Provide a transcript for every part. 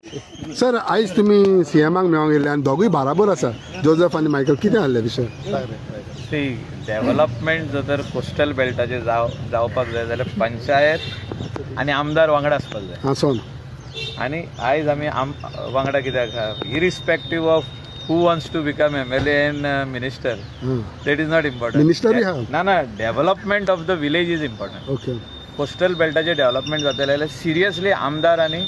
Sir, आयज तुमी सीएमाक मेळोंक येयल्ले आनी दोगूय बाराबर आसा, जोजफ आनी मायकल, कितें आहलें विशय? सी, डेव्हलपमेंट जर तर कोस्टल बेल्टाचें जावपाक जाय जाल्यार पंचायत आनी आमदार वांगडा आसपाक जाय. आं, सोन. आनी आयज आमी वांगडा कित्याक आहा, irrespective of who wants to become MLA and minister, that is not important. मिनिस्टरूय आहा. ना ना, development of the village is important. Okay. Coastal बेल्टाचें development जातलें जाल्यार सिरियसली आमदार आनी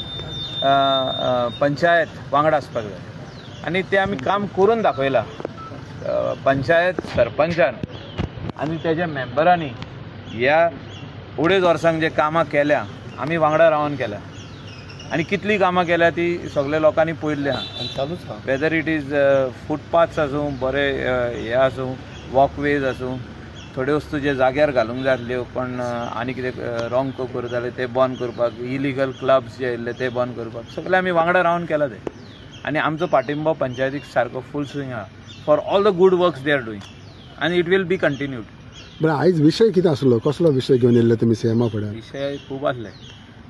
पंचायत वांगडा आसपाक जाय आनी तें आमी काम करून दाखयलां. पंचायत सरपंचान आनी तेज्या मेंबरांनी ह्या 2.5 वर्सांक जे कामां केल्या आमी वांगडा रावन केल्या आनी कितलीं कामां केल्या ती सगल्या लोकांनी पळयल्ली आहा. चालूच आहा. वेदर it is फुटपाथ्स आसूं, बरे हे आसूं, वॉकवेज आसूं, थोड्यो वस्तू जे जाग्यार घालूंक जाय आसल्यो पण आनी कितें रॉंग करताले ते बंद करपाक, इलिगल क्लब्स जे आयिल्ले ते बंद करपाक, सगळें आमी वांगडा रावन केलां तें. आनी आमचो पाटिंबो पंचायतीक सारको फूल स्विंग आहा for all the good works they are doing आनी it will be continued. बरें, आयज विशय कितें आसलो, कसलो विशय घेवन येयल्ले तुमी सीएमा फुड्यान? विशय खूब आसले,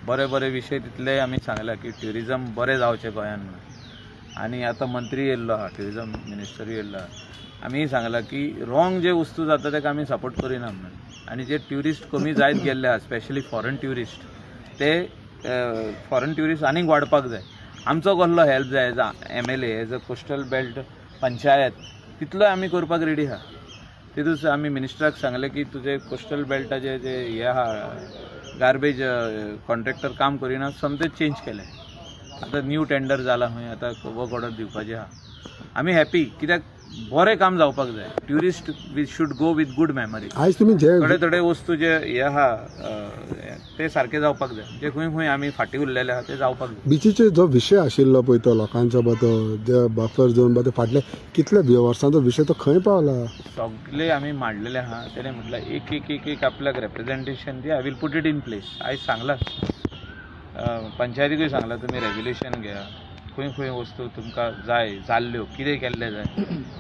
बरे बरे विशय तितले आमी सांगला की ट्युरिजम बरें जावचें गोंयान म्हणून. आनी आतां मंत्री येयल्लो आहा, ट्युरिजम मिनिस्टरूय येयल्लो आहा, आमी सांगलां की रॉंग जे वस्तू जाता ताका आमी सपोर्ट करिना म्हणून. आनी जे ट्युरिस्ट कमी जायत गेल्ले आहा, स्पेशली फॉरन ट्युरिस्ट, ते फॉरन ट्युरिस्ट आनीक वाडपाक जाय. आमचो कसलो हेल्प जाय as a MLA, as a coastal belt panchayat, तितलो आमी करपाक रेडी आहा. तितूच आमी मिनिस्टराक सांगलें की तुजे कोस्टल बेल्टाचे जे हे आहा गार्बेज कॉन्ट्रॅक्टर काम करिना, सोमतें चेंज केलें. आतां न्यू टेंडर जाला खंय, आतां वर्क ऑर्डर दिवपाचें आहा. आमी हॅपी कित्याक बरें काम जावपाक जाय. Tourist we should go with good memory. आयज तुमी जे थोडे थोडे वस्तू जे हे आहा ते सारके जावपाक जाय, जे खंय खंय आमी फाटीं उरलेले आहा ते जावपाक जाय. बिचीचेर जो विशय आशिल्लो पळय तो लोकांचो बा, तो जे बफर झोन बा, ते फाटले कितले वर्सांचो विशय तो खंय पावला? सगळे आमी मांडलेले आहा. तेणें म्हटल्यार एक एक एक एक आपल्याक representation the, I will put it in place. आयज सांगलां पंचायतीकूय सांगलां, तुमी रेजोल्युशन घेया, खंय खंय वस्तू तुमकां जाय जाल्ल्यो, कितें केल्लें जाय,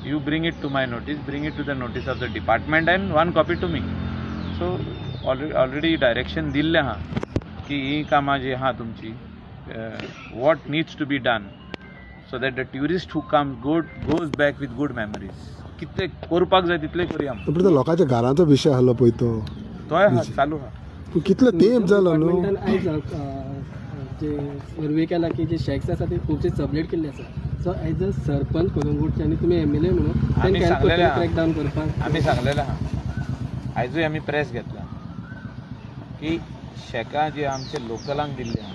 you bring it to my notice, bring it to the notice of the department and one copy to me. So already direction दिल्लें आहा की ही कामां जी आहा तुमची, what needs to be done so that the tourist who come good goes back with good memories. कितें करपाक जाय तितलें करुया. पूण तो लोकांच्या घरांचो विशय आहलो पळय तो, तोय आहा, चालू आहा. पूण कितलो तेंप जालो न्हू? आयज जे सर्वे केला की जे शॅक्स आसा ते खुबशे सबलेट केल्ले आसा. सो एज अ सरपंच कलंगूटचे आनी तुमी एमएलए म्हणून आमी सांगलेलें आहा, ट्रॅक डावन करपाक आमी सांगलेलें आहा. आयजूय आमी प्रेस घेतला की शॅकां जी आमचे लोकलांक दिल्ली आहा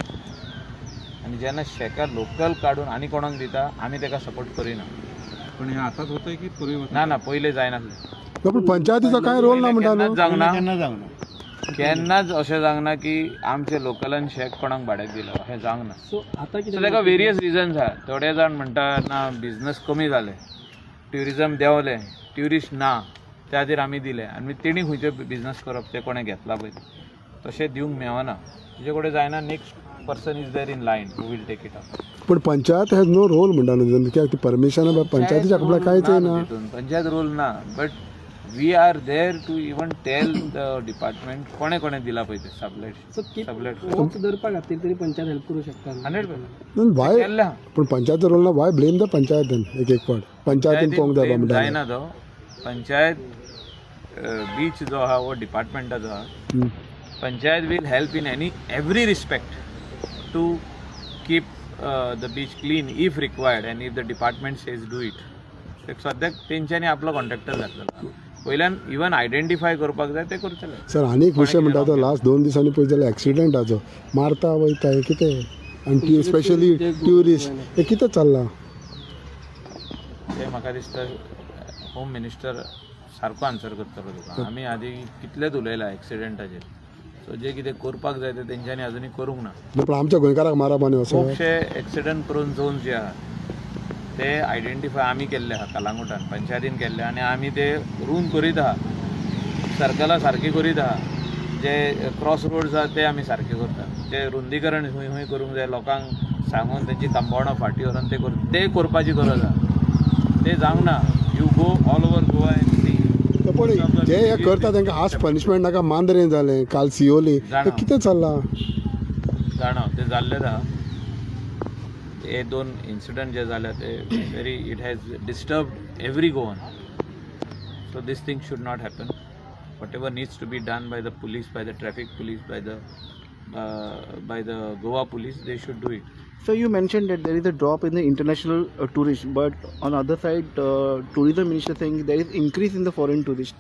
आनी जेन्ना शॅकां लोकल काडून आनी कोणाक दिता आमी ताका सपोर्ट करिना. पण हे आतांच होतंय की पूर्वी? ना ना, पयलें जायनासलें. पूण पंचायतीचो कांय रोल ना म्हणटा न्हू? केन्नाच जावंक ना, केन्ना जावंक ना, केन्नाच अशें जावंक ना की आमचे लोकलान शॅक कोणाक भाड्याक दिला, अशें जावंक ना. सो आतां सो ताका वेरियस रिजन्स आहा. थोडे जाण म्हणटा ना बिजनस कमी जालें, ट्युरिजम देंवलें, ट्युरिस्ट ना, त्या खातीर आमी दिले. आनी तेणी खंयचे बिजनस करप ते कोणें घेतला पळय तशें दिवंक मेळना, तुजे कडेन जायना, next person is there in line who will take it up. पूण पंचायत हॅज नो रोल म्हणटा न्हू, कित्याक ती परमिशन पंचायतीच्या आपल्याक कांयच येना. पंचायत रोल ना, but we are there to even tell the department कोणें कोणें दिला पळय ते सबलेट. सो सबलेट वॉच धरपा खातीर तरी पंचायत हेल्प करूं शकता. 100% वाय केल्लें आहा. पूण पंचायत रोल ना, वाय ब्लेम the पंचायतीन? एक एक फावट पंचायतीन पळोवंक जाय म्हणटा. जायना तो पंचायत बीच जो आहा वो डिपार्टमेंटाचो आहा. Panchayat will help in any every respect to keep the beach clean if required and if the department says do it. सद्याक तेंच्यांनी आपलो कॉन्ट्रॅक्टर घातलेलो, वयल्यान इवन आयडेंटिफाय करपाक जाय ते करतले. सर, आनी एक विशय म्हणटा तो लास्ट 2 दिसांनी पळय जाल्यार एक्सिडंटाचो, मारता वयता हें कितें, आनी स्पेशली ट्युरिस्ट, हें कितें चल्लां? ते म्हाका दिसता होम मिनिस्टर सारको आन्सर करतलो तुका. आमी आदी कितलेच उलयला एक्सिडंटाचेर, सो जे कितें करपाक जाय ते तेंच्यांनी अजुनूय करूंक ना. पूण आमच्या गोंयकाराक मारप आनी असो खुबशे एक्सिडंट प्रोन झोन्स जे आहा ते आयडेंटिफाय आमी केल्ले आहा, कलांगुटान पंचायतीन केल्ले आनी आमी ते रून करीत आहा, सर्कलां सारकी करीत आहा, जे क्रॉस रोड्स आहा ते आमी सारके करता, जे रुंदीकरण खंय खंय करूंक जाय लोकांक सांगून तेंची कंपावंडां फाटीं व्हरून ते ते करपाची गरज आहा, ते जावंक ना. You go all over Goa and see. पूण जे हे करता तांकां आज पनिशमेंट नाका. मांद्रें जालें, काल सियोली, कितें चल्लां? जाणा, तें जाल्लेंच आहा. हे दोन इन्सिडंट जे जाल्या ते very it has disturb every Goan. So this thing should not happen. Whatever needs to be done by the police, by the traffic police, by the Goa police, they should do it. So you mentioned that there is a drop in the international tourists, but on other side, tourism minister saying there is increase in the foreign tourists.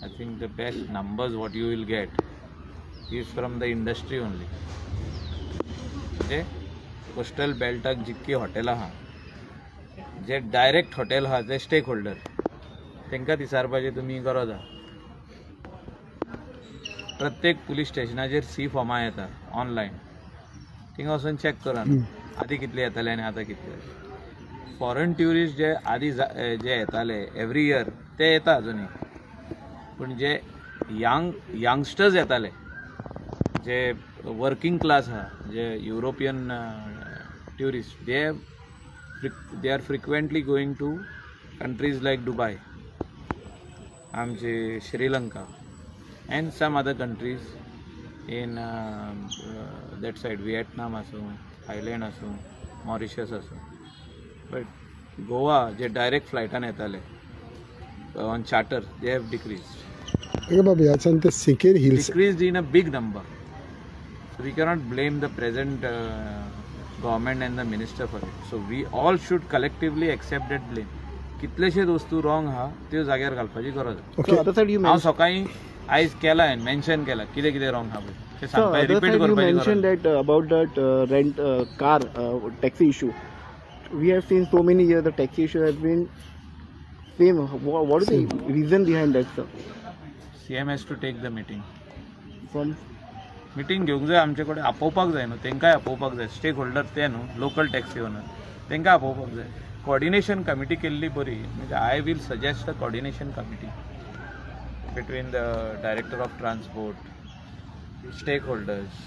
I think the best numbers what you will get is from the industry only. म्हणजे coastal बेल्टाक जितकी हॉटेलां आहा, जे direct hotel आहा ते stake holder, तांकां विचारपाची तुमी गरज आहा. प्रत्येक पुलीस स्टेशनाचेर सी फॉर्मां येता ऑनलायन, थिंगा वचून चॅक करा आदी कितले येताले आनी आतां कितले. फॉरेन ट्युरिस्ट जे आदी जे येताले एवरी इयर ते येता अजुनूय, पूण जे यंगस्टर्स येताले, जे वर्किंग क्लास आहा, जे European tourist, they are frequently going to countries like Dubai, आमचे Sri Lanka and some other countries in that side, Vietnam आसूं, थायलंड आसूं, मॉरिशस आसूं. बट गोवा जे डायरेक्ट फ्लायटान येताले on charter, they have decreased. बाबा ह्याच्यान ते सिकेर hills decreased in a big number. So we cannot blame the present government and the minister for it. So we all should collectively accept that blame. कितलेशेच वस्तू wrong आहा त्यो जाग्यार घालपाची गरज आहा. हांव सकाळीं आयज केला हांवें मेन्शन केला कितें कितें रॉंग आहा पळय तें सांगपाक रिपीट करपाची गरज. That about that rent car taxi issue, we have seen so many years the taxi issue has been same. What is the reason behind that, sir? CM has to take the meeting. From meeting घेवंक जाय, आमचे कडेन आपोवपाक जाय न्हू, तांकांय आपोवपाक जाय. Stake holder ते न्हू, लोकल टॅक्सी ओनर, तांकां आपोवपाक जाय. कोऑर्डिनेशन कमिटी केल्ली बरी. म्हणजे I will suggest a coordination committee between the director of transport, stake holders,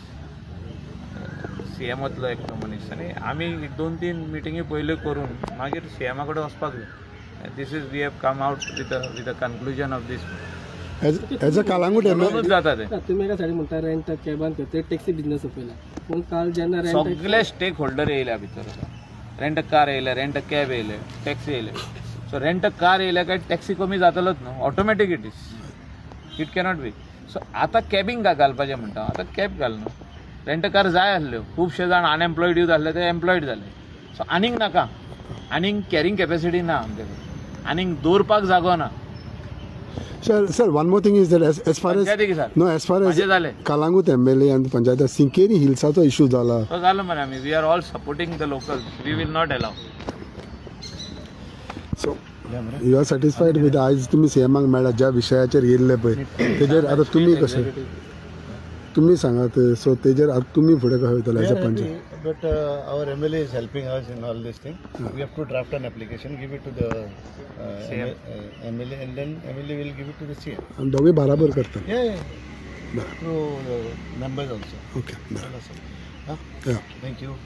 सीएमांतलो एकटो मनीस, आनी आमी एक 2-3 मिटिंगी पयल्यो करून मागीर सीएमा कडेन वचपाक जाय. This is we have come out with a conclusion of this. As a Calangute म्हणूनच जाता ते. तुमी एका सायडीन म्हणटा रेंट कॅबान करता, टॅक्सी बिजनेस आपयला, पूण काल जेन्ना सगळे स्टेक होल्डर येयल्या भितर, रेंट कार येयले, रेंट कॅब येयले, टॅक्सी येयले. सो रेंट कार येयले काय टॅक्सी कमी जातलोच न्हू, automatic it is, it cannot be. So आतां कॅबींग घालपाचें म्हणटा, आतां कॅब घाल न्हू. रेंट कार जाय आसल्यो, खुबशे जाण अनएम्प्लॉयड यूथ आसले ते एम्प्लॉयड जाले. सो आनीक नाका, आनीक कॅरींग कॅपेसिटी ना आमचे कडेन, आनीक दवरपाक जागो ना. Sir, one more thing is that as far as no, as far as Calangute MLA and panchayat, Sinquerim हिल्साचो issue जाला तो जालो मरे. आमी we are all supporting the local, we will not allow. So you are satisfied with आयज तुमी सीएमाक मेळ्ळा ज्या विशयाचेर येयल्ले पळय तेजेर आतां तुमी कशें तुमी सांगात? सो तेजेर आतां तुमी फुडें कशें वयतले as a panchayat? But our MLA is helping us in all this thing. We have to draft an application, give it to the MLA, and then MLA will give it to the CM. And दोघे बराबर करतात. Yeah. Through the members also. Okay. Yeah. Thank you.